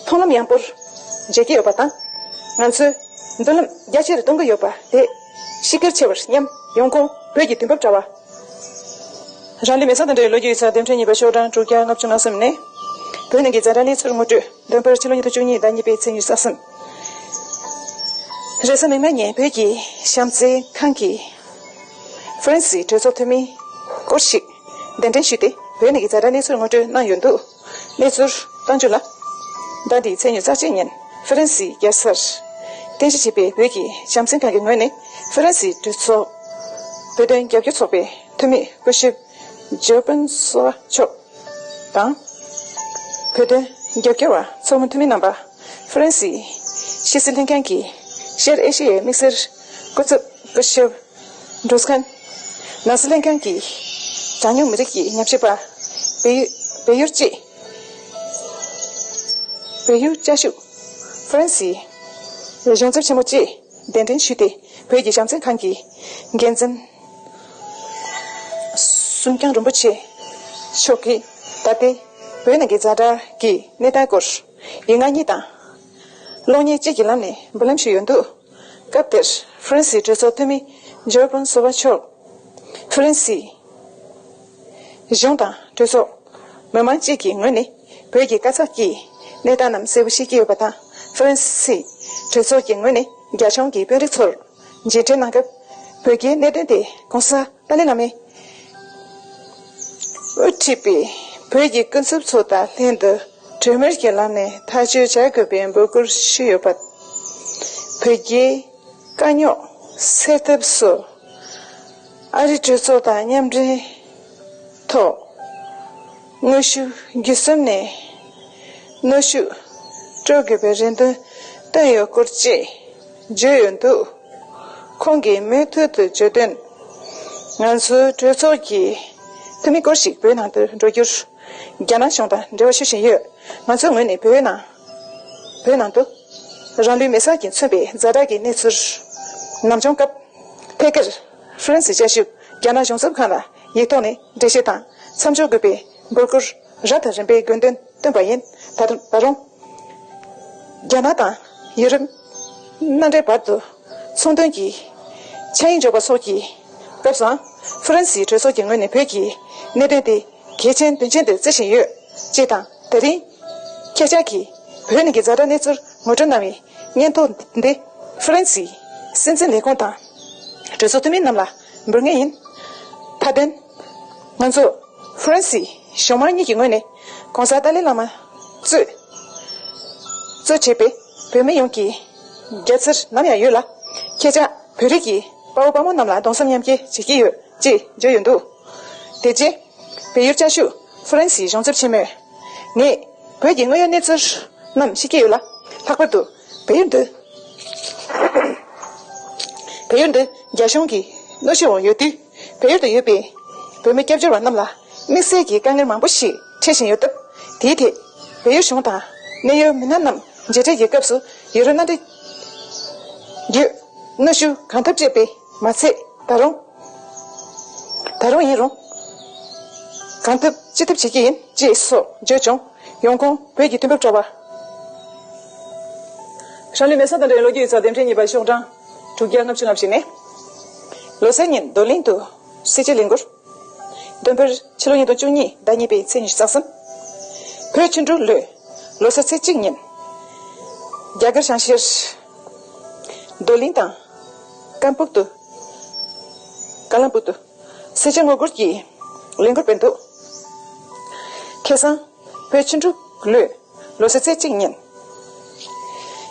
མཐོང་ལམ་ཡངས་པོར་མཇལ་གྱི་ཡོད་པ་དང་། ང་ཚོས་མདུན་ལམ་རྒྱ་ཆེར་གཏོང་གི་ཡོད་པ་དེ་གཤིས་ཀར་ཆེ་བར་སྙམ། ཡོང་ཁུངས་བོད་ཀྱི་དུས་བབ་དྲ་བ། རང་ལུས་མེར་སྲེག་དང་འབྲེལ་བའི་ལོ་རྒྱུས་ཡིག་ཚགས་འདེམས་ཁྲལ་གཉིས་པ་ཤོག་གྲངས་དྲུག་བརྒྱ་ལྔ་བཅུ་ང་གསུམ་ནས། བོད་ནང་གི་ཛ་དྲག་གནས་ཚུལ་ངོ་སྤྲོད། འདོན་པར་ཕྱི་ལོ་ཉིས་སྟོང་བཅུ་གཉིས་ཟླ་གཉིས་པའི་ཚེས་ཉི་ཤུ་རྩ་གསུམ། རེས་གཟའ་མིག་དམར་ཉིན་བོད་ཀྱི་བྱམས་བརྩེ་ཁང་གིས་ཧྥ་རན་སིའི་གྲོས་ཚོགས་འཐུས་མི་སྐོར་ཞིག་གདན་འདྲེན་ཞུས་ཏེ། བོད་ནང་གི་ཛ་དྲག་གནས་ཚུལ་ངོ་སྤྲོད་གནང་ཡོད་འདུག་གནས་ཚུལ་གཏམ་རྒྱུད་ལ། ཟླ་འདིའི་ཚེས་ཉི་ཤུ་རྩ་གཅིག་ཉིན་ཧྥ་རན་སིའི་རྒྱལ་སར་རྟེན་གཞི་བྱས་པའི་བོད་ཀྱི་བྱམས་བརྩེ་ཁང་གི་ངོས་ནས་ཧྥ་རན་སིའི་གྲོས་ཚོགས་བོད་དོན་རྒྱབ་སྐྱོར་ཚོགས་པའི་འཐུས་མི་སྐུ་ཞབས་ཇོ་པན་སོ་མཆོག་དང་། བོད་དོན་རྒྱབ་སྐྱོར་བ་ཚོགས་མི་འཐུས་མི་རྣམ་པ། ཧྥ་རན་སིའི་ཕྱི་སྲིད་ལྷན་ཁང་གི་ཤར་ཨེ་ཤི་ཡའི་དམིགས་བསལ་སྐུ་ཚབ་སྐུ་ཞབས་འབྲུག་མཁན། ནང་སྲིད་ལྷན་ཁང་གི་གྲངས་ཉུང་མི་རིགས་ཀྱི་ཉམས་ཞིབ་པ། བལ་ཡུལ་བལ་ཡུལ་གཅིག་བལ་ཡུལ་བཅའ་བཞུགས། ཧྥ་རན་སིའི་གཞུང་ཚབ་ཆེན་མོ་བཅས་གདན་འདྲེན་ཞུས་ཏེ། བོད་ཀྱི་བྱམས་བརྩེ་ཁང་གི་འགན་འཛིན་སུམ་རྐྱང་རིན་པོ་ཆེ་མཆོག་གིས་ད་ལྟའི་བོད་ནང་གི་ཛ་དྲག་གི་གནས་སྟངས་སྐོར་ཡིག་ངག་གཉིས་དང་གློག་བརྙན་གཅིག་གི་ལམ་ནས་འབུལ་ལམ་ཞུས་ཡོད་འདུག་སྐབས་དེར་ཧྥ་རན་སིའི་གྲོས་ཚོགས་འཐུས་མི་ཇོ་པོན་སོ་བ་མཆོག་ཧྥ་རན་སིའི་གཞུང་དང་གྲོས་ཚོགས་མི་མང་བཅས་ཀྱི་ངོས་ནས་བོད་ཀྱི་དཀའ་ཚེགས་ཀྱི་གནས་སྟངས་རྣམས་གསལ་པོ་ཤེས་ཀྱི་ཡོད་པ་དང་། ཧྥ་རན་སིའི་གྲོས་ཚོགས་ཀྱི་ངོས་ནས་རྒྱ་གཞུང་གི་དཔོན་རིགས་ཚོར་མཇལ་འཕྲད་གནང་སྐབས། བོད་ཀྱི་གནད་དོན་དེ་༸གོང་ས་ཏཱ་ལའི་བླ་མའི་དབུ་ཁྲིད་པའི་བོད་ཀྱི་སྐུ་ཚབ་ཚོ་དང་ལྷན་དུ་གྲོས་མོལ་གྱི་ལམ་ནས་ཐག་གཅོད་བྱ་དགོས་པའི་འབོད་སྐུལ་ཞུས་ཡོད་པ། བོད་ཀྱི་དཀའ་རྙོག་སེལ་ཐབས་སུ་ཨ་རིའི་གྲོས་ཚོགས་དང་མཉམ་འབྲེལ་ཐོག་དངོས་ཤུགས་བརྒྱུད་གསུམ་ནས་གནོན་ཤུགས་སྤྲོད་དགོས་པའི་རེ་འདུན་བཏོན་ཡོད་སྐོར་བཅས་བརྗོད་ཡོད་འདུག་ཁོང་གིས་མུ་མཐུད་དུ་བརྗོད་དོན། ང་ཚོའི་གྲོས་ཚོགས་ཀྱི་འཐུས་མི་སྐོར་ཞིག་བོད་ནང་དུ་འགྲོ་རྒྱུར། རྒྱ་ནག་གཞུང་དང་འབྲེལ་བ་ཞུ་བཞིན་ཡོད། ང་ཚོའི་ངོས་ནས་བོད་ནང་། བོད་ནང་དུ། རང་ལུས་མེར་སྲེག་ཀྱིས་མཚོན་པའི་ཛ་དྲག་གི་གནས་ཚུལ། ནམ་བྱུང་སྐབས། ཐད་ཀར་ཧྥ་རན་སིའི་བཅའ་བཞུགས་རྒྱ་ནག་གཞུང་ཚབ་ཁང་ལ་ཡིག་ཐོག་ནས་འགྲེལ་བཤད་དང་མཚམས་འཇོག་དགོས་པའི་འབོད་སྐུལ་རབ་དང་རིམ་པའི་དགོས་འདུན་བཏོན་པ་ཡིན། ད་ད་རུང་། རྒྱ་ནག་དང་ཡུ་རོབ་མནའ་འབྲེལ་བར་དུ་ཚོང་དོན་གྱི་ཆ་ཡིག་འཇོག་པ་སོགས་ཀྱི་སྐབས་སུའང་ཧྥ་རན་སིའི་གྲོས་ཚོགས་ཀྱི་ངོས་ནས་བོད་ཀྱི་གནད་དོན་དེ་གལ་ཆེན་དོན་ཆེན་དུ་བརྩི་བཞིན་ཡོད། ཅེས་དང་། དེ་རིང་ཁྱེད་ཅག་གིས་བོད་ནང་གི་ཛ་དྲག་གནས་ཚུལ་ངོ་སྤྲོད་གནང་བའི་སྙན་ཐོ་འདི་ཧྥ་རན་སིའི་སྲིད་འཛིན་ལས་ཁུངས་དང་གྲོས་ཚོགས་འཐུས་མི་རྣམས་ལ་འབུལ་ངེས་ཡིན། མཐའ་དོན། ང་ཚོ་ཧྥ་རན་སིའི་གཞུང་མང་གཉིས་ཀྱི་ངོས་ནས་༸གོང་ས་ཏཱ་ལའི་བླ་མ་གཙོས་གཙོས་བྱས་པའི་བོད་མི་ཡོངས་ཀྱི་དགའ་ཚོར་ནམ་ཡང་ཡོད་ལ། ཁྱེད་ཅག་བོད་རིགས་ཀྱི་དཔའ་བོ་དཔའ་མོ་རྣམས་ལ་གདུང་སེམས་མཉམ་སྐྱེད་བྱེད་ཀྱི་ཡོད་ཅེས་བརྗོད་ཡོད་འདུག་དེ་རྗེས། བལ་ཡུལ་བཅའ་བཞུགས་ཧྥ་རན་སིའི་གཞུང་ཚབ་ཆེན་མོས། ངས་བོད་ཀྱི་དངོས་ཡོད་གནས་ཚུལ་རྣམས་ཤེས་ཀྱི་ཡོད་ལ། ལྷག་པར་དུ་བལ་ཡུལ་འདི། བལ་ཡུལ་འདི་རྒྱ་གཞུང་གི་གནོན་ཤུགས་འོག་ཡོད་དུས། བལ་ཡུལ་དུ་ཡོད་པའི་བོད་མི་སྐྱབས་བཅོལ་བ་རྣམས་ལ་དམིགས་བསལ་གྱི་དཀའ་ངལ་མང་པོ་ཞིག་འཕྲད་བཞིན་ཡོད་སྟབས། དེའི་ཐད་བལ་ཡུལ་གཞུང་དང་གནད་ཡོད་མི་སྣ་རྣམས་མཇལ་འཕྲད་ཀྱི་སྐབས་སུ་ཡུ་རོབ་མནའ་འབྲེལ་བརྒྱུད་གནོན་ཤུགས་གང་ཐུབ་སྤྲད་པས་མ་ཚད། ད་རུང་། ད་རུང་ཡིན་རུང་། གང་ཐུབ་ཅི་ཐུབ་བྱེད་ཀྱི་ཡིན་ཅེས་སོགས་བརྗོད་བྱུང་། ཡོང་ཁུངས་བོད་ཀྱི་དུས་བབ་དྲ་བ། རང་ལུས་མེར་སྲེག་དང་འབྲེལ་བའི་ལོ་རྒྱུས་ཡིག་ཚགས་འདེམས་ཁྲལ་གཉིས་པ་ཤོག་གྲངས་དྲུག་བརྒྱ་ལྔ་བཅུ་ང་བཞི་ནས། ལོ་གསར་ཉིན་རྡོར་གླིང་དུ་གསེར་བྱེས་ལས་འགུལ། བསྟན་འཕེལ་ཕྱི་ལོ་ཉིས་སྟོང་བཅུ་གཉིས་ཟླ་གཉིས་པའི་ཚེས་ཉི་ཤུ་རྩ་གསུམ། བོད་ཆུ་འབྲུག་ལོའི་ལོ་གསར་ཚེས་གཅིག་ཉིན། རྒྱ་གར་བྱང་ཤར་རྡོར་གླིང་དང་། ཀམ་སྦུག་ཏུ། ཀ་ལམ་སྦུག་ཏུ། གསེར་བྱེས་ངོ་རྒོལ་གྱི་ལས་འགུལ་སྤེལ་འདུག་ཁ་སང་། བོད་ཆུ་འབྲུག་ལོའི་ལོ་གསར་ཚེས་གཅིག་ཉིན།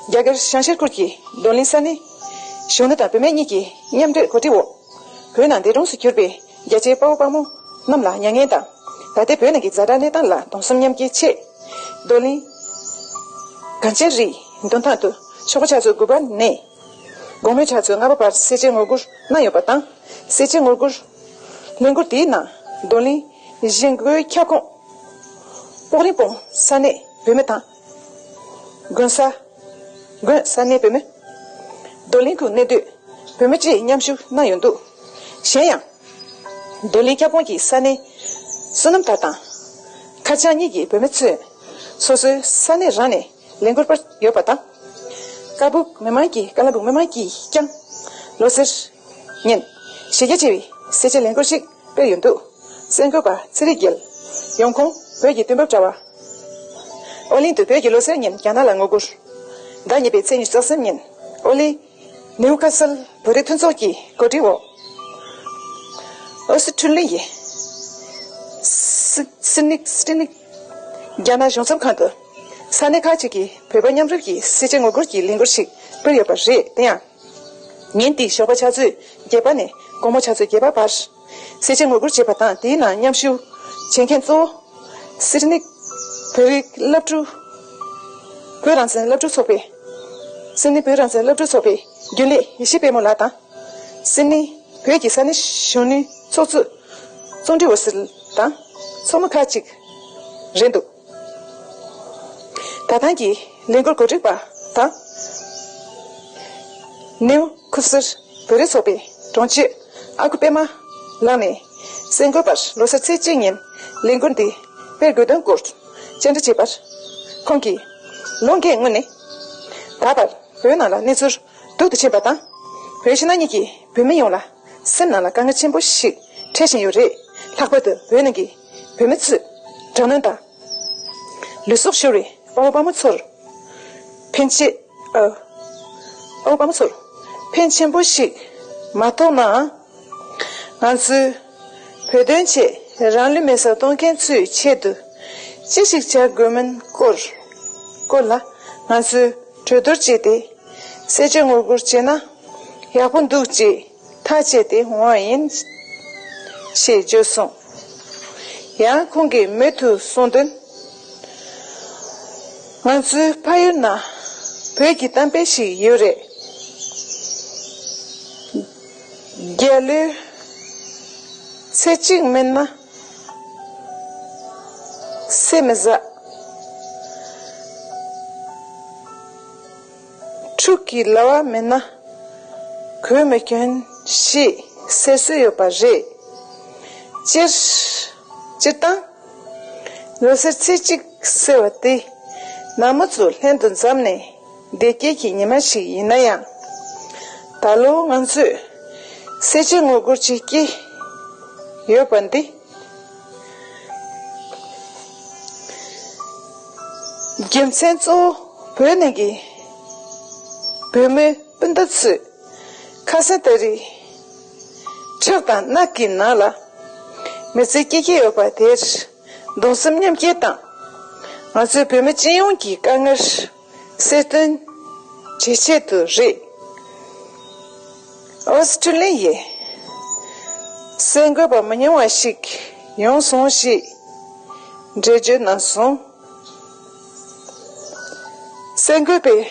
རྒྱ་གར་བྱང་ཤར་ཁུལ་གྱི་རྡོར་གླིང་ས་གནས་གཞོན་ནུ་དང་བུད་མེད་གཉིས་ཀྱི་མཉམ་འབྲེལ་གོ་སྒྲིག་འོག་བོད་ནང་འདས་གྲོངས་སུ་གྱུར་པའི་རྒྱ་ཆེའི་དཔའ་བོ་དཔའ་མོ་རྣམས་ལ་མྱ་ངན་དང་། ད་ལྟའི་བོད་ནང་གི་ཛ་དྲག་གནས་སྟངས་ལ་གདུང་སེམས་མཉམ་སྐྱེད་ཆེད། རྡོར་གླིང་གངས་ཅན་རིའི་མདུན་ཐང་དུ་ཆོལ་ཁ་ཕྱག་ཚོད་དགུ་པ་ནས། དགོང་མོའི་ཕྱག་ཚོད་ལྔ་པ་བར་གསལ་བྱེད་ངོ་རྒོལ་གནང་ཡོད་པ་དང་། གསལ་བྱེད་ངོ་རྒོལ་ལས་འགུལ་དེའི་ནང་ རྡོར་གླིང་གཞིས་འགོའི་ཁྱབ་ཁོངས་སྤོག་རིན་སྤུངས་ས་གནས་བོད་མི་དང་། དགོན་ས། དགོན་ས་གནས་བོད་མི། རྡོར་གླིང་ཁུལ་གནས་སྡོད་བོད་མི་བཅས་མཉམ་ཞུགས་གནང་ཡོད་འདུག་གཞན་ཡང་། རྡོར་གླིང་ཁྱབ་ཁོངས་ཀྱི་ས་གནས་བསོད་ནམས་དར་དང་། ཁ་བྱང་གཉིས་ཀྱི་བོད་མི་ཚོས་སོ་སོའི་ས་གནས་རང་ནས་ལས་འགུལ་སྤེལ་ཡོད་པ་དང་། ཀ་སྦུག་མི་མང་གིས་ཀ་ལ་སྦུག་མི་མང་གིས་ཀྱང་ལོ་གསར་ཉིན་གཞི་རྒྱ་ཆེ་བའི་གསལ་བྱེད་ལས་འགུལ་ཞིག་སྤེལ་ཡོད་འདུག་གསར་འགོད་པ་ཚེ་རིང་རྒྱལ། ཡོང་ཁུངས་བོད་ཀྱི་དུས་བབ་དྲ་བ། ཨོ་གླིང་དུ་བོད་ཀྱི་ལོ་གསར་ཉིན་རྒྱ་ནག་ལ་ངོ་རྒོལ། ཟླ་གཉིས་པའི་ཚེས་ཉི་ཤུ་རྩ་གསུམ་ཉིན་ཨོ་གླིང་ནིའུ་ཁ་སལ་བོད་རིགས་མཐུན་ཚོགས་ཀྱི་གོ་སྒྲིག་འོག་ཨོ་སི་ཁྲུ་ལི་ཡའི་སི་སི་ནིག་སི་ནིག་རྒྱ་ནག་གཞུང་ཚབ་ཁང་དུ་ས་གནས་ཁག་ཅིག་གི་བོད་པ་མཉམ་རུབ་ཀྱིས་གསལ་བྱེད་ངོ་རྒོལ་གྱི་ལས་འགུལ་ཞིག་སྤེལ་ཡོད་པ་རེད། དེ་ཡང་། ཉིན་དེའི་ཞོགས་པ་ཆུ་ཚོད་བརྒྱད་པ་ནས་དགོང་མོ་ཆུ་ཚོད་བརྒྱད་པ་བར། གསལ་བྱེད་ངོ་རྒོལ་བྱས་པ་དང་དེའི་ནང་མཉམ་ཞུགས་བྱེད་མཁན་གཙོ་བོ། སིད་ནི་བོད་རིགས་སློབ་ཕྲུག་བོད་རང་བཙན་སློབ་ཕྲུག་ཚོགས་པའི། སིད་ནི་བོད་རང་བཙན་སློབ་ཕྲུག་ཚོགས་པའི་རྒྱུན་ལས་ཡེ་ཤེས་དཔལ་མོ་ལགས་དང་། སིད་ནི་བོད་ཀྱི་ས་གནས་གཞོན་ནུའི་ཚོགས་གཙོ་ཙོང་ཁྲི་འོད་ཟེར་དང་ཚོགས་མི་ཁག་ཅིག་རེད་འདུག་ད་ཐེངས་ཀྱི་ལས་འགུལ་གོ་སྒྲིག་པ་དང་། ནིའུ་ཁུ་སིར་བོད་རིགས་ཚོགས་པའི་དྲུང་ཆེ་ཨ་ཁུ་པད་མ་ལགས་ནས་གསར་འགོད་པར་ལོ་གསར་ཚེས་གཅིག་ཉིན་ལས་འགུལ་འདི་སྤེལ་དགོས་དོན་སྐོར་བཅར་འདྲི་བྱས་པར། ཁོང་གིས་ལོ་འགའི་སྔོན་ནས་ད་བར་བོད་ནང་ལ་གནས་ཚུལ་སྡུག་ཏུ་ཕྱིན་པ་དང་། བོད་ཕྱི་ནང་གཉིས་ཀྱི་བོད་མི་ཡོངས་ལ་སེམས་ནང་ལ་དཀའ་ངལ་ཆེན་པོ་ཞིག་འཕྲད་བཞིན་ཡོད་རེད། ལྷག་པར་དུ་བོད་ནང་གི་བོད་མི་ཚོས་དྲག་གནོན་དང་། ལུས་སྲོག་ཤོར་བའི་དཔའ་བོ་དཔའ་མོ་ཚོར་ཕན་ཆེ། ཨ། དཔའ་བོ་དཔའ་མོ་ཚོར་ཕན་ཆེན་པོ་ཞིག་མ་ཐོགས་ནའང་། ང་ཚོས་བོད་དོན་ཆེད་རང་ལུས་མེ་སྲེག་གཏོང་མཁན་ཚོའི་ཆེད་དུ་ཅི་ཞིག་བྱ་དགོས་མིན་སྐོར་སྐོར་ལ་ང་ཚོས་གྲོས་བསྡུར་བྱས་ཏེ། གསལ་བྱེད་ངོ་རྒོལ་བྱས་ན་ཡག་པོ་འདུག་ཅེས་ཐག་བཅད་དེ་འོང་བ་ཡིན་ཞེས་བརྗོད་སོང་། ཡང་ཁོང་གིས་མུ་མཐུད་གསུངས་དོན། ང་ཚོའི་ཕ་ཡུལ་ན་བོད་ཀྱི་གཏམ་དཔེ་ཞིག་ཡོད་རེད། རྒྱལ་ལོའི་ཚེ་གཅིག་མིན་ན་ཚེ་མི་ཟ། ཕྲུག་གི་ལྭ་བ་མེད་ན་གོས་མི་གྱོན་ཞེས་ཟེར་སྲོལ་ཡོད་པ་རེད། སྤྱིར་སྤྱིར་བཏང་ལོ་གསར་ཚེས་གཅིག་ཟེར་བ་དེ་ནང་མི་ཚོ་ལྷན་དུ་འཛོམས་ནས་བདེ་སྐྱིད་ཀྱི་ཉི་མ་ཞིག་ཡིན་ན་ཡང་། ད་ལོ་ང་ཚོས་གསལ་བྱེད་ངོ་རྒོལ་བྱེད་ཀྱི་ཡོད་པ་འདི། རྒྱུ་མཚན་གཙོ་བོ་བོད་ནང་གི་བོད་མི་སྤུན་ཟླ་ཚོས་ཁ་སང་ད་རེས་ཁྲག་དང་རྣག་གི་ནང་ལ་མི་ཚེ་སྐྱེལ་གྱི་ཡོད་པ་དེར་གདུང་སེམས་མཉམ་སྐྱེད་དང་། ང་ཚོའི་བོད་མི་སྤྱི་ཡོངས་ཀྱི་དཀའ་ངལ་གསལ་སྟོན་བྱེད་ཆེད་དུ་རེད། ཨོ་སི་ཁྲུ་ལི་ཡའི་གསར་འགོད་པ་མི་ཉུང་བ་ཞིག་ཡོང་སོང་ཞེས་འགྲེལ་བརྗོད་གནང་སོང་། གསར་འགོད་པས་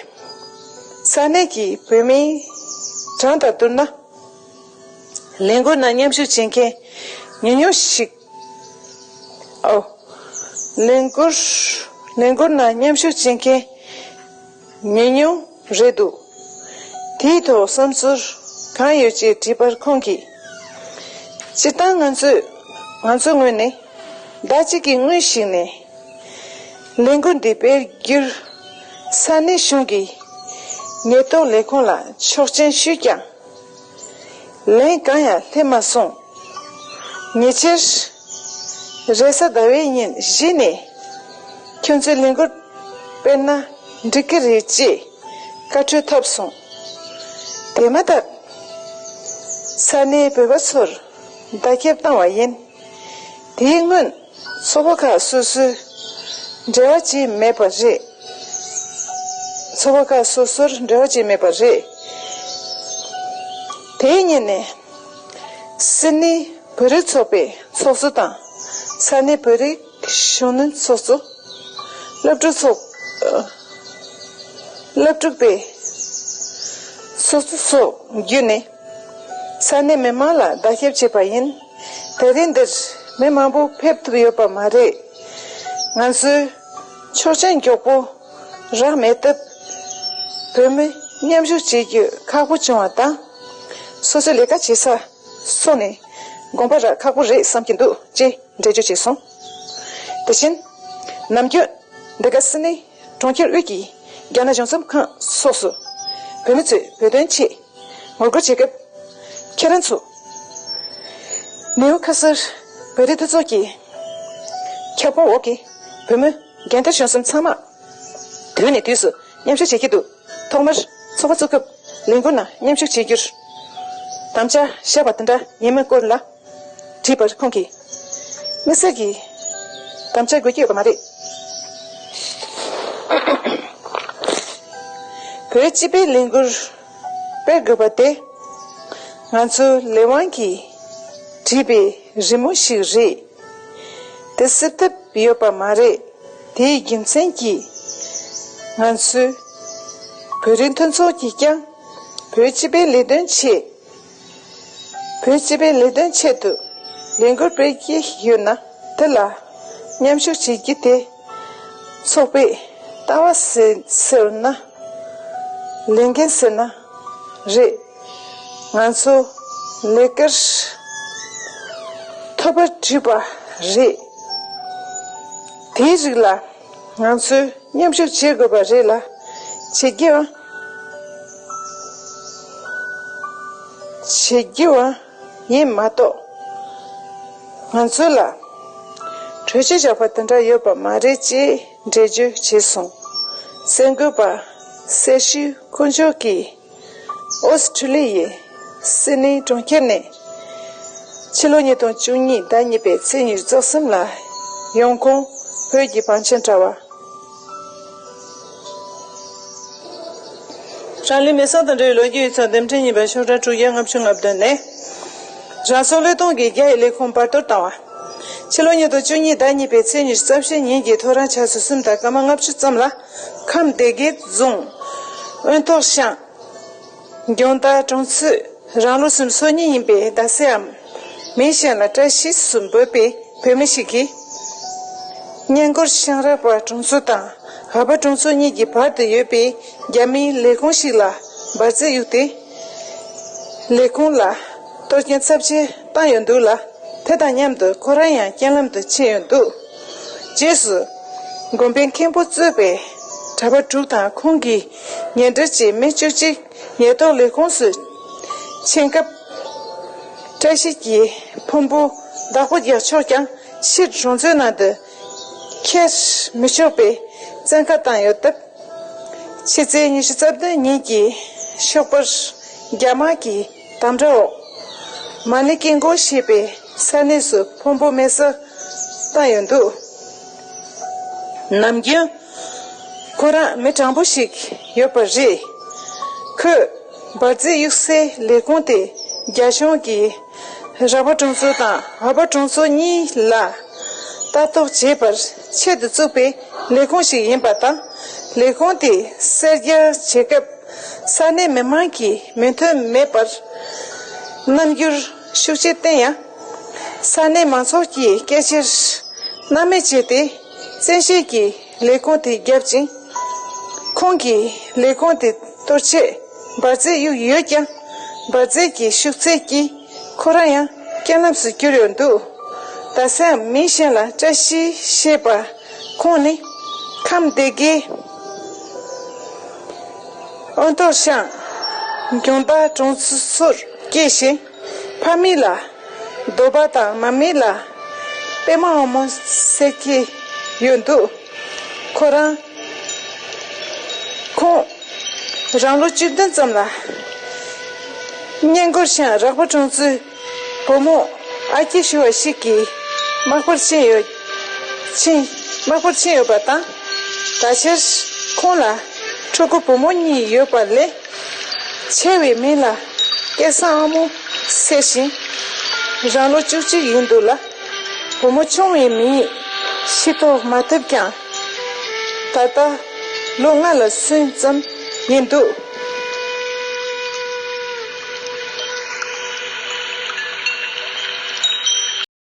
ས་གནས་ཀྱི་བོད་མིའི་གྲངས་དང་བསྡུར་ན། ལས་འགུལ་ནང་མཉམ་ཞུགས་བྱེད་མཁན་ཉུང་ཉུང་ཞིག་ཨོ། ལས་འགུལ། ལས་འགུལ་ནང་མཉམ་ཞུགས་བྱེད་མཁན་ཉུང་ཉུང་རེད་འདུག་དེའི་ཐོག་བསམ་ཚུལ་གང་ཡོད་ཅེས་དྲིས་པར་ཁོང་གིས། སྤྱིར་བཏང་ང་ཚོས་ང་ཚོའི་ངོས་ནས་ཟླ་གཅིག་གི་སྔོན་ཞིག་ནས་ལས་འགུལ་འདི་སྤེལ་རྒྱུར་ས་གནས་གཞུང་གི་ཉེན་རྟོག་ལས་ཁུངས་ལ་ཆོག་མཆན་ཞུས་ཀྱང་། ལན་གང་ཡང་སླེབས་མ་སོང་། ཉེ་ཆར། རེས་གཟའ་ཟླ་བའི་ཉིན་གཞི་ནས་ཁྱོད་ཚོའི་ལས་འགུལ་སྤེལ་ན་འགྲིག་གི་རེད་ཅེས་བཀའ་འཁྲོལ་ཐོབ་སོང་། དེ་མ་ཐག་ས་གནས་བོད་པ་ཚོར་བརྡ་ཁྱབ་བཏང་བ་ཡིན། དེའི་སྔོན་ཚོགས་པ་ཁག་སོ་སོའི་འབྲེལ་བ་བྱས་མེད་པ་རེད། ཚོགས་པ་ཁག་སོ་སོར་འབྲེལ་བ་བྱས་མེད་པ་རེད། དེའི་ཉིན་ནས་སིད་ནི་བོད་རིགས་ཚོགས་པའི་ཚོགས་གཙོ་དང་ས་གནས་བོད་རིགས་གཞོན་ནུ་ཚོགས་གཙོ། སློབ་ཕྲུག་ཚོགས། སློབ་ཕྲུག་པའི་ཚོགས་གཙོ་སོགས་བརྒྱུད་ནས་ས་གནས་མི་མང་ལ་བརྡ་ཁྱབ་བྱས་པ་ཡིན། དེ་རིང་འདིར་ མི་མང་པོ་ཕེབས་ཐུབ་ཡོད་པ་མ་རེད། ང་ཚོའི་ཆོག་མཆན་མགྱོགས་པོ་རག་མེད་སྟབས། བོད་མི་མཉམ་ཞུགས་བྱེད་རྒྱུ་ཁག་པོ་བྱུང་བ་དང་། སོ་སོའི་ལས་ཀ་བྱེད་ས་སོགས་ནས་དགོངས་པ་རག་ཁག་པོ་རེད་བསམ་གྱི་འདུག་ཅེས་འགྲེལ་བརྗོད་བྱས་སོང་། དེ་བཞིན། ནམ་རྒྱུན་འདི་ག་སིད་ནི་གྲོང་ཁྱེར་དབུས་ཀྱི་རྒྱ་ནག་གཞུང་ཚབ་ཁང་སོགས་སུ་བོད་མི་ཚོས་བོད་དོན་ཆེད་ངོ་རྒོལ་བྱེད་སྐབས། ཁྱེད་རང་ཚོ་ནེའུ་ཁ་སར་བོད་རིགས་མཐུན་ཚོགས་ཀྱི་ཁྱབ་ཁོངས་འོག་གི་བོད་མི་རྒན་དར་གཞོན་གསུམ་ཚང་མ་དུས་ནས་དུས་སུ་མཉམ་ཞུགས་བྱེད་ཀྱི་འདུག་ཐོག་མར་ཚོགས་པ་བཙུགས་སྐབས་ལས་འགུལ་ནང་མཉམ་ཞུགས་བྱེད་རྒྱུར་དམ་བཅའ་བཞག་པ་དེ་འདྲ་ཡིན་མིན་སྐོར་ལ་དྲིས་པར་ཁོང་གིས། དམིགས་བསལ་གྱི་དམ་བཅའ་དགོས་ཀྱི་ཡོད་པ་མ་རེད། བོད་སྤྱི་པའི་ལས་འགུལ་སྤེལ་དགོས་པ་དེ་ང་ཚོའི་ལས་དབང་གིས་བྲིས་པའི་རི་མོ་ཞིག་རེད། དེ་སེལ་ཐབས་ཡོད་པ་མ་རེད། དེའི་རྒྱུ་མཚན་གྱིས་ང་ཚོའི་བོད་རིགས་མཐུན་ཚོགས་ཀྱིས་ཀྱང་བོད་སྤྱི་པའི་ལས་དོན་ཆེད། བོད་སྤྱི་པའི་ལས་དོན་ཆེད་དུ་ལས་འགུལ་སྤེལ་གྱི་ཡོད་ན། དེ་ལ་མཉམ་ཞུགས་བྱེད་རྒྱུ་དེ་ཚོགས་པའི་ལྟ་བ་ཟེར་ཟེར་ན། ལས་འགན་ཟེར་ན་རེད། ང་ཚོ་ལས་ཀར་ཐོབ་པ་བྲིས་པ་རེད། དེའི་རིགས་ལ་ང་ཚོས་མཉམ་ཞུགས་བྱེད་དགོས་པ་རེད་ལ། བྱེད་རྒྱུའང་བྱེད་རྒྱུའང་ཡིན་མ་གཏོགས། ང་ཚོ་ལ་གྲོས་ཆོད་བཞག་པ་དེ་འདྲ་ཡོད་པ་མ་རེད་ཅེས་འགྲེལ་བརྗོད་བྱས་སོང་། གསར་འགོད་པ་སེར་ཤུལ་དཀོན་མཆོག་གིས་ཨོ་སི་ཁྲུ་ལི་ཡའི་སིད་ནི་གྲོང་ཁྱེར་ནས་ཕྱི་ལོ་ཉིས་སྟོང་བཅུ་གཉིས་ཟླ་གཉིས་པའི་ཚེས་ཉི་ཤུ་རྩ་གསུམ་ལ་ཡོང་ཁུངས་བོད་ཀྱི་བང་ཆེན་དྲ་བ། རང་ལུས་མེར་སྲེག་དང་འབྲེལ་བའི་ལོ་རྒྱུས་ཡིག་ཚགས་འདེམས་ཁྲལ་གཉིས་པ་ཤོག་གྲངས་དྲུག་བརྒྱ་ལྔ་བཅུ་ང་བདུན་ནས། རང་སྲོག་བློས་གཏོང་གིས་རྒྱ་ཡི་ལས་ཁུངས་བར་དོར་བཏང་བ། ཕྱི་ལོ་ཉིས་སྟོང་བཅུ་གཉིས་ཟླ་གཉིས་པའི་ཚེས་ཉི་ཤུ་རྩ་བཞི་ཉིན་གྱི་ཐོ་རངས་ཆུ་ཚོད་གསུམ་དང་སྐར་མ་ལྔ་བཅུ་ཙམ་ལ་ཁམས་སྡེ་དགེ་རྫོང་དབོན་ཐོག་ཤང་། འགྱང་སྟག་གྲོང་ཚོས་རང་ལོ་སུམ་ཅུ་སོ་གཉིས་ཡིན་པའི་ཟླ་ཟེར་འམ། མིང་གཞན་ལ་བཀྲ་ཤིས་སུ་འབོད་པའི་བོད་མི་ཞིག་གིས། སྔོན་སྐོར་ཤང་རག་པ་གྲོང་ཚོ་དང་ཧ་པ་གྲོང་ཚོ་གཉིས་ཀྱི་བར་དུ་ཡོད་པའི་རྒྱ་མིའི་ལས་ཁུངས་ཤིག་ལ་འབར་རྫས་གཡུགས་ཏེ། ལས་ཁུངས་ལ་གཏོར་སྐྱོན་ཚབས་ཆེ་བཏང་ཡོད་འདུག་ལ། དེ་དང་མཉམ་དུ་ཁོ་རང་ཡང་རྐྱེན་ལམ་དུ་ཕྱིན་ཡོད་འདུག་རྗེས་སུ། གོང་འཕེལ་མཁན་པོ་གཙོས་པའི་གྲྭ་པ་དྲུག་དང་ཁོང་གི་ཉེ་འབྲེལ་བཅས་མི་བཅུ་གཅིག་ཉེན་རྟོག་ལས་ཁུངས་སུ་ཕྱིན་སྐབས། བཀྲ་ཤིས་ཀྱི་ཕུང་པོ་བདག་པོ་རྒྱག་ཆོག་ཀྱང་ཕྱིར་གྲོང་ཚོའི་ནང་དུ་ཁྱེར་མི་ཆོག་པའི་བཙན་བཀའ་བཏང་ཡོད་སྟབས། ཕྱི་ཚེས་ཉི་ཤུ་རྩ་བདུན་ཉིན་གྱི་ཞོགས་པར་རྒྱ་དམག་གི་དམ་དྲག་འོག་མ་ནི་ཀིན་གོ་ཞེས་པའི་ས་གནས་སུ་ཕུང་པོ་མེ་སྲེག་བཏང་ཡོད་འདུག་ནམ་རྒྱུན་ཁོ་རང་མི་དྲང་པོ་ཞིག་ཡོད་པ་རེད། ཁོས་འབར་རྫས་གཡུག་སའི་ལས་ཁུངས་དེ་རྒྱ་གཞུང་གིས་རག་པ་གྲོང་ཚོ་དང་ཧ་པ་གྲོང་ཚོ་གཉིས་ལ་ལྟ་རྟོག་བྱེད་པར་ཆེད་དུ་བཙུགས་པའི་ལས་ཁུངས་ཤིག་ཡིན་པ་དང་། ལས་ཁུངས་དེ་གསར་རྒྱག་བྱེད་སྐབས་ས་གནས་མི་མང་གི་མོས་མཐུན་མེད་པར་རྣམ་འགྱུར་ཤུགས་ཆེ་བསྟན་ཡང་། ས་གནས་མང་ཚོགས་ཀྱིས་སྐད་ཆར་སྣང་མེད་བྱས་ཏེ། བཙན་ཤེད་ཀྱིས་ལས་ཁུངས་དེ་བརྒྱབ་ཅིང་། ཁོང་གིས་ལས་ཁུངས་དེ་གཏོར་ཆེད་འབར་རྫས་གཡུགས་ཡོད་ཀྱང་། འབར་རྫས་ཀྱི་ཤུགས་ཚད་ཀྱིས་ཁོ་རང་ཡང་རྐྱེན་ལམ་སུ་གྱུར་ཡོད་འདུག་ད་སེམས་མི་གཞན་ལ་བཀྲ་ཤིས་ཞེས་པ་ཁོང་ནི་ཁམས་སྡེ་དགེ་དབོན་ཐོག་ཤང་འགྱང་སྟག་གྲོང་ཚོར་སྐྱེས་ཤིང་། ཕ་མེས་ལ་རྡོ་པ་དང་མ་མེས་ལ་པད་མ་འོལ་མོ་ཟེར་གྱི་ཡོད་འདུག་ཁོ་རང་ཁོང་རང་ལོ་བཅུ་བདུན་ཙམ་ལ་སྔོན་སྐོར་ཤང་རག་པ་གྲོང་ཚོའི་བུ་མོ་ཨ་སྐྱེ་ཞུ་བ་ཞིག་གིས་མག་པར་ཕྱིན་ཡོད། ཕྱིན། མག་པར་ཕྱིན་ཡོད་པ་དང་། ད་ཆར་ཁོང་ལ་ཕྲུ་གུ་བུ་མོ་གཉིས་ཡོད་པ་ལས། ཆེ་བའི་མི་ལ་སྐལ་བཟང་ཨ་མོ་ཟེར་ཞིང་། རང་ལོ་བཅུ་གཅིག་ཡིན་འདུག་ལ། བུ་མོ་ཆུང་བའི་མིང་ཤེས་རྟོགས་མ་ཐུབ་ཀྱང་། ད་ལྟ་ལོ་ལྔ་ལ་སོན་ཙམ་ཡིན་འདུག